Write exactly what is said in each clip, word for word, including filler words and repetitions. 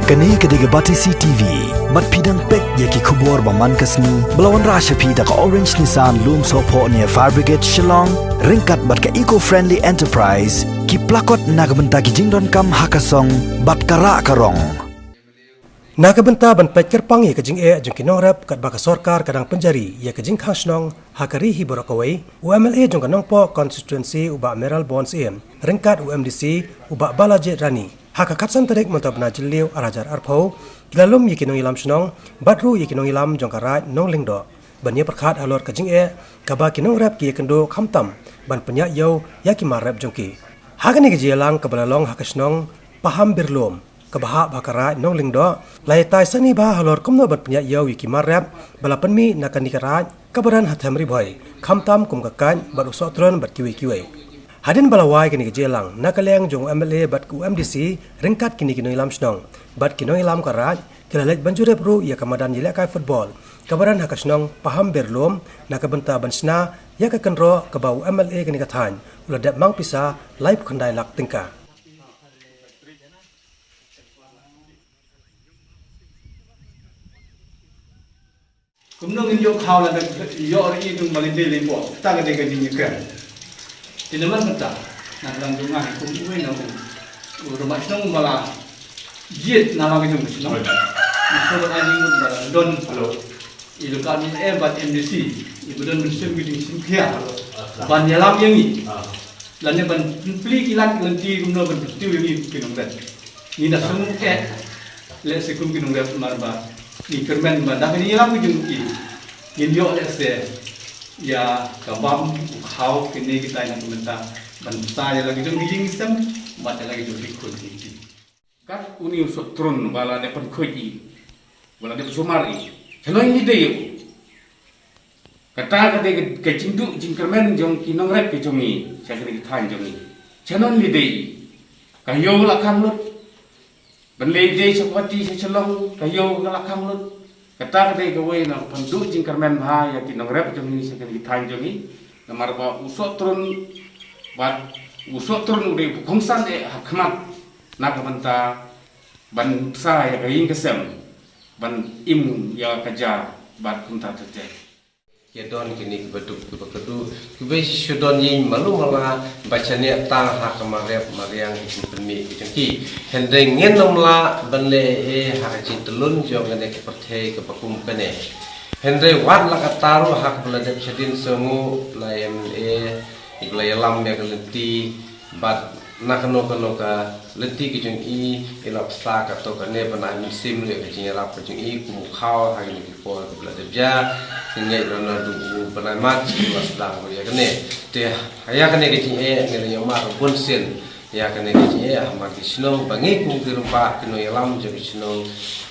Kane ka dei ka Batesi T V. Bad phi dang peit ïa ki khubor ba man ka sngi ba la wanrah sha phi da ka Orange Nissan Lumsohphoh near Fire Brigade Shillong, ryngkat bad ka Eco Friendly Enterprise, ki plakot na ka bynta ki jingdonkam ha ka song bad ka rah ka rong. Na ka bynta ban peit kyrpang ïa ka jingeh jong ki nongrep katba ka sorkar ka dang pynjari ïa ka jingkhang shnong ha ka ri hi baroh kawei, u M L A jong ka Nongpoh constituency u Bah Mayralborn Syiem ryngkat u M D C u Bah Balajied Rani, ha ka khatsan tarik mynta u bnai Jylliew ar hajar arphew, ki la lum ïa ki nongïalam shnong bad ruh ïa ki nongïalam jong ka Raid Nonglyngdoh ban ïa pyrkhat halor ka jingeh kaba ki nongrep ki ïakynduh khamtam ban pynïaid ïew ïa ki mar rep jong ki. Ha kane ka jingïalang kaba la long ha ka shnong Pahamberlum kaba hap ha ka Raid Nonglyngdoh, la ïatai sani bha halor kumno ban pynïaid ïew ïa ki mar rep ba la pynmih na kane ka raid kaba don ha them Ri Bhoi, khamtam kum ka Kait bad u Sohtrun bad kiwei kiwei. Hadien ba la wai kane ka jingïalang na ka liang jong u M L A bad u M D C ryngkat kine ki nongïalam shnong bad ki nongïalam ka raid, ki la leit ban jurip ruh ïa ka madan ïalehkai football kaba don ha ka shnong Pahamberlum na ka bynta ban shna ïa ka kynroh kaba u M L A kane ka thaiñ u la dep mang pisa laiphew khyndai lak tyngka. Kumno ngin ïoh khaw lada ïoh ri i dung ba lynti lynpok, ta ka dei ka jingïakren. Te namar kata, na ka dang jong nga hi kum uwei na u, u rangbah shnong ba la jied na la ka jong ka shnong. Nga shu ai jingmut ba la don. Hello. I lyngkot M L A bad M D C, i ba don mynsiem ka jingsngewkhia ban ïalam ïa ngi. Lane ban pynplie ki lad ki lynti kumno ban kyntiew ïa ngi ki nongrep. Ngi da sngewthuh eh, lehse kum ki nongrep namar ba ngi kyrmen ba da ka jingïalam ka jong ki, ngin ïoh lehse ïa ka bam u khaw kine kitai na ka bynta ban sa ïa la ka jong ki jingsem bad ïa la ka jong ki khun ki. Kat une u Sohtrun ba la dep pynkhuid i, ba la dep sumar i, shanoi ngi dei u. Kata ka dei ka, ka jingduh jingkyrmen jong ki nongrep ki jong ngi sha kane ka thaiñ jong ngi. Shanoi ngi dei i. Ka ïew la khang lut. Ban leit dei sha Guwahati sha Shillong, ka ïew ka la khang lut. Kata ka dei kawei na ka pynduh jingkyrmen bha ïa ki nongrep jong ngi sha kane ka thaiñ jong ngi. Namar ba u Sohtrun, bad u Sohtrun u dei u kongsan eh ha khmat na ka bynta ban bsa ïa ka ïing ka sem, ban im ïa ka ja bad kumta ter ter. Ki don kine kiba duk kiba kyrduh, kiba shu don ïing malu mala, ba shaniah tang ha ka marep mariang ki jingpynmih ki jong ki. Hynrei ngin ym lah ban leh ei ei ha ka jingtlun jong kane ka pyrthei kaba kum kane. Hynrei wat la katta ruh ha kaba la dep shadien sngew na M L A, i ba la ïalam ïa ka lynti, bad na kano kano ka lynti ki jong i, i la bsa kato kane ban ai mynsiem ruh ïa ka jingïarap ka jong i kum u khaw ha kine ki por kiba la dep jia. Ngin ngeit ruh naduh u bnai March ki la sdang ruh ïa kane. Te ïa kane ka jingeh ngi la ïohmad bun sien ïa kane ka jingeh ha man ki shnong ba ngi kum ki rangbah ki nongïalam jong ki shnong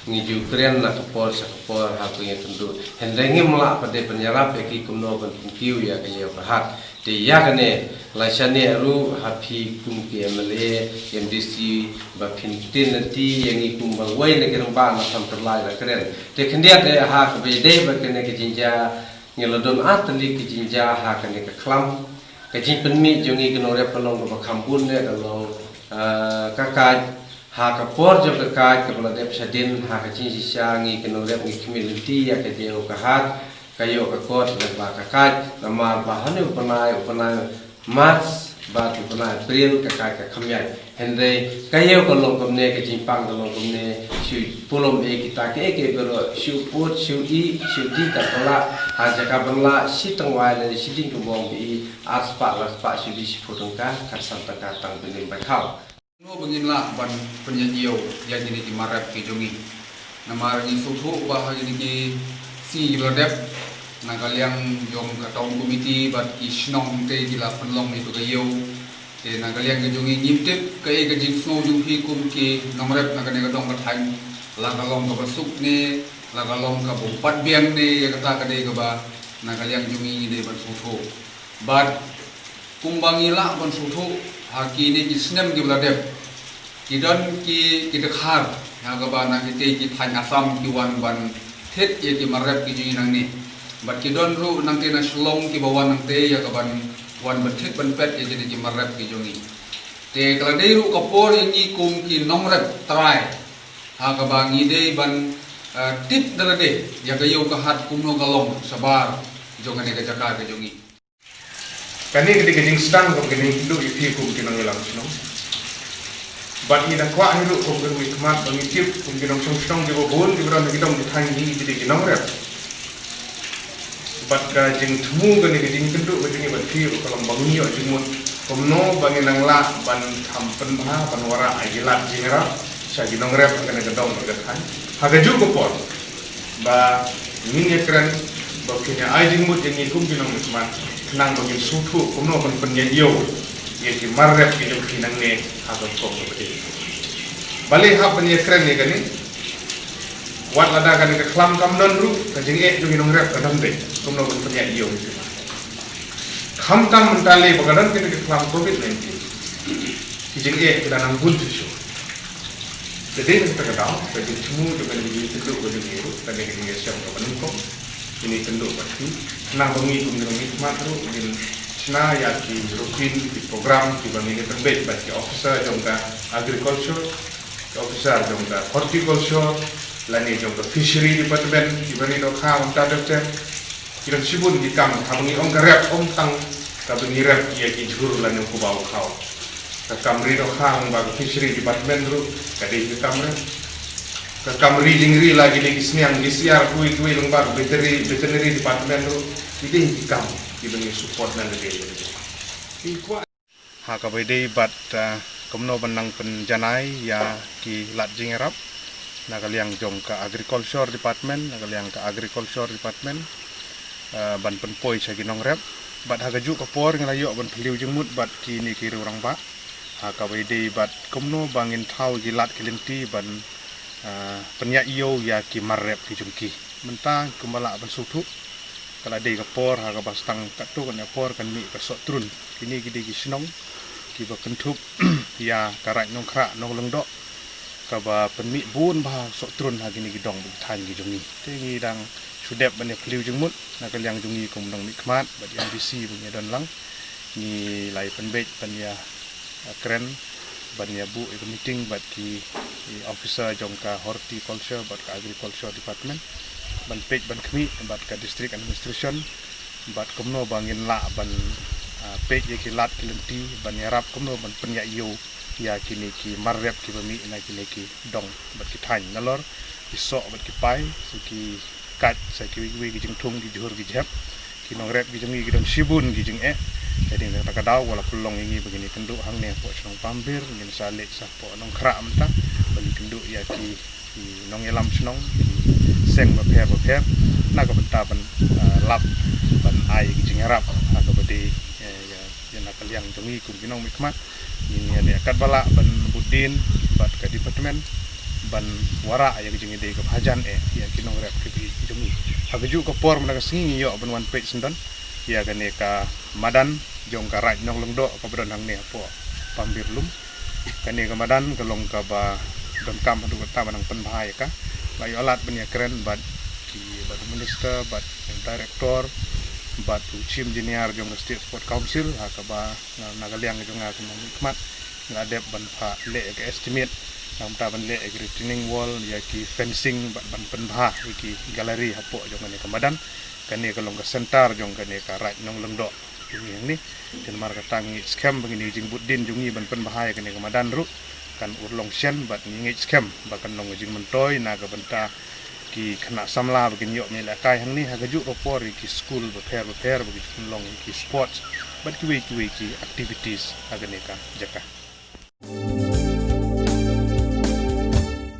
ngi ju kren na ka por sha ka por ha ka ïakynduh. Hynrei ngim lah pat de ban ïarap ïa ki kumno ban pynkiew ïa ka ïew ka hat. Te ïa kane la shaniah ruh ha phi kum ki M L A, M D C, ba phin tin lynti ïa ngi kum ba wei na ki rangbah na Santyrlai la kren. Te khyndiat eh ha kaba ïadei bad kane ka jingjia, ngi la don ar tylli ka jingjia ha kane ka khlam. Ka jingpynmih jong ngi ki nongrep ka long kaba kham bun eh ka long, ah, ka kait. Ha ka por jong ka kait kaba la dep shadien ha ka jingshisha ngi ki nongrep ngi khmih lynti ïa ka ïew ka hat. Ka ïoh ka kot lem bad ka kait, namar ba hane u bnai, u bnai March bad u bnai April ka kait ka kham ïaid. Hynrei ka ïew ka long kumne, ka jingpang ka long kumne, shu pulom ei kita kiei kiei baroh, shu put, shu ih, shu dih kat ba lah, ha jaka ban lah shi tangwai lane shi dieng kynbong ba ih, ar spah, lai spah, shu dih shiphew tyngka, khatsan tyngka tang ba ngin bai khaw. Kumno ba ngin lah ban pynïaid ïew ïa kine ki mar rep ki jong ngi. Namar ngi sngewthuh ba ha kine ki sngi kiba la dep, na ka liang jong ka town committee bad ki shnong te ki la pynlong ïa ka ïew. Te na ka liang ka jong ngi ngim tip kaei ka jingsngew jong phi kum ki nongrep na kane ka dong ka thaiñ, la ka long kaba suk ne la ka long kaba pat biang ne, ïa kata ka dei kaba na ka liang jong ngi ngi dei ban sngewthuh. Bad kumba ngi lah ban sngewthuh, ha kine ki snem kiba la dep, ki don ki, ki dkhar ha kaba na kitei ki thaiñ Assam ki wan ban thied ïa ki mar rep ki jong ngi nangne. Bad ki don ruh nangtei na Shillong kiba wan nangtei ïa ka ban wan ban thied ban peit ïa kine ki mar rep ki jong ngi. Te ka la dei ruh ka por ïa ngi kum ki nongrep trai Ha kaba ngi dei ban, eh, tip da lade ïa ka ïew ka hat kumno ka long shabar jong kane ka jaka ka jong ngi. Kane ka dei ka jingsdang kaba ngi kynduh ïa phi kum ki nongïalam shnong. Bad ngi da kwah hi ruh kum ki nongmihkhmat ba ngi tip kum ki nongshong shnong kiba bun kiba don ha ki dong ki thaiñ, ngi ki dei ki nongrep. Bad ka jingthmu kane ka jingkynduh ka jong ngi bad phi ruh ka long ba ngin ïoh jingmut kumno ba ngin nang lah ban kham pynbha ban wanrah ïa ki lad jingïarap sha ki nongrep ha kane ka dong bad ka thaiñ. Ha kajuh ka por ba ngin ïakren ba phin ïa ai jingmut ïa ngi kum ki nongmihkhmat khnang ba ngin sngewthuh kumno ban pynïaid ïew ïa ki mar rep ki jong phi nangne ha ka rukom kaba dei. Balei hap ban ïakren ïa kane? Wat lada kane ka khlam kam don ruh, ka jingeh jong ki nongrep ka don beit kumno ban pynïaid ïew ïa ki mar. Khamtam mynta lei ba ka don kane ka khlam covid nineteen, ki jingeh ki la nang bun shuh shuh. Te dei na kata ka daw ka jingthmu jong kane ka jingkynduh ka jong ngi ruh, kane ka jingïashem kaba nyngkong, kine kynduh bad phi, khnang ba ngi kum ki nongmihkhmat ruh ngin shna ïa ki routine, ki program kiba ngin ïa pynbeit bad ki officer jong ka agriculture, ki officer jong ka horticulture lane jong ka fishery department, kiba ri dohkha mynta ter ter. Ki don shibun ki kam, haba ngi ong ka rep ym tang kaba ngi rep ïa ki jhur lane u kbaw u khaw. Ka kam ri dohkha ong ba ka fishery department ruh ka dei ka kam rep. Ka kam ri jingri la ki dei ki sniang ki siar kiwei kiwei lyngba ka veterinary, veterinary department ruh ki dei ki kam kiba ngi support na lade. Ki kwah Ha kaba ïadei bad, ah, kumno ban nang pynjanai ïa ki lad jingïarap na ka liang jong ka agriculture department, na ka liang ka agriculture department, ah, ban pynpoi sha ki nongrep. Bad ha kajuh ka por ngi la ïoh ban phylliew jingmut bad kine ki riew rangbah ha kaba ïadei bad kumno ba ngin thaw ki lad ki lynti ban, ah, pynïaid ïew ïa ki mar rep ki jong ki. Mynta kumba lah ban sngewthuh, ka la dei ka por ha kaba sdang katto katne por kan mih ka sohtrun. Kine ki dei ki shnong kiba kynthup ïa ka Raid Nongkhrah Nonglyngdoh, kaba pynmih bun bha sohtrun ha kine ki dong bad ki thaiñ ki jong ngi. Te ngi dang shu dep ban ïa phylliew jingmut na ka liang jong ngi kum nongmihkhmat bad ïa M D C ba ngi don lang. Ngi la ïa pynbeit ban ïa, ah, kren ban ïa buh ïa ka meeting bad ki, ki officer jong ka horticulture bad ka agriculture department ban peit ban khmih bad ka district administration bad kumno ba ngin lah ban, ah, peit ïa ki lad ki lynti ban ïarap kumno ban pynïaid ïew ïa kine ki mar rep kiba mih na kine ki dong bad ki thaiñ, nalor ki soh bad ki pai, sa ki kait, sa kiwei kiwei ki jingthung, ki jhur ki jhep. Ki nongrep ki jong ngi ki don shibun ki jingeh. Te dei na kata ka daw ka la pynlong ïa ngi ba ngin ïa kynduh hangne hapoh shnong Pambir, ngin sa leit sa hapoh Nongkhrah mynta ba ngin kynduh ïa ki, ki nongïalam shnong, ki seng bapher bapher na ka bynta ban, ah, lap ban ai ki jingïarap ha kaba dei, eh, ïa, ïa na ka liang jong ngi kum ki nongmihkhmat. Ngin ïa leh katba lah ban bud dien bad ka department ban wanrah ïa ka jingïadei kaba hajan eh ïa ki nongrep ki jong ngi. Ha kajuh ka por mynta ka sngi ngi ïoh ban wan peit syndon ïa kane ka madan jong ka Raid Nonglyngdoh kaba don hangne hapoh Pambir Lum. Kane ka madan ka long kaba donkam haduh katta ba nang pynbha ïa ka. La ïoh lad ban ïa kren bad ki, bad u minister, bad director, bad u chief engineer jong ka State Sports Council, ha kaba na, na ka liang jong nga kum nongmihkhmat nga la dep ban phah leh ïa ka estimate, nangta ban leh ïa ki retaining wall, ïa ki fencing bad ban pynbha ïa ki gallery hapoh jong kane ka madan. Kane ka long ka center jong kane ka Raid Nonglyngdoh. Jong ngi hangne, te namar kata ngi ngeit skhem ba kine ki jingbud dien jong ngi ban pynbha ïa kane ka madan ruh kan urlong shen bad ngi ngeit skhem ba kan long ka jingmyntoi na ka bynta ki khynnah samla ba kin ïoh mih lehkai hangne ha kajuh ka por ïa ki skul bapher bapher ba ki jingpynlong ïa ki sports bad kiwei kiwei ki activities ha kane ka jaka.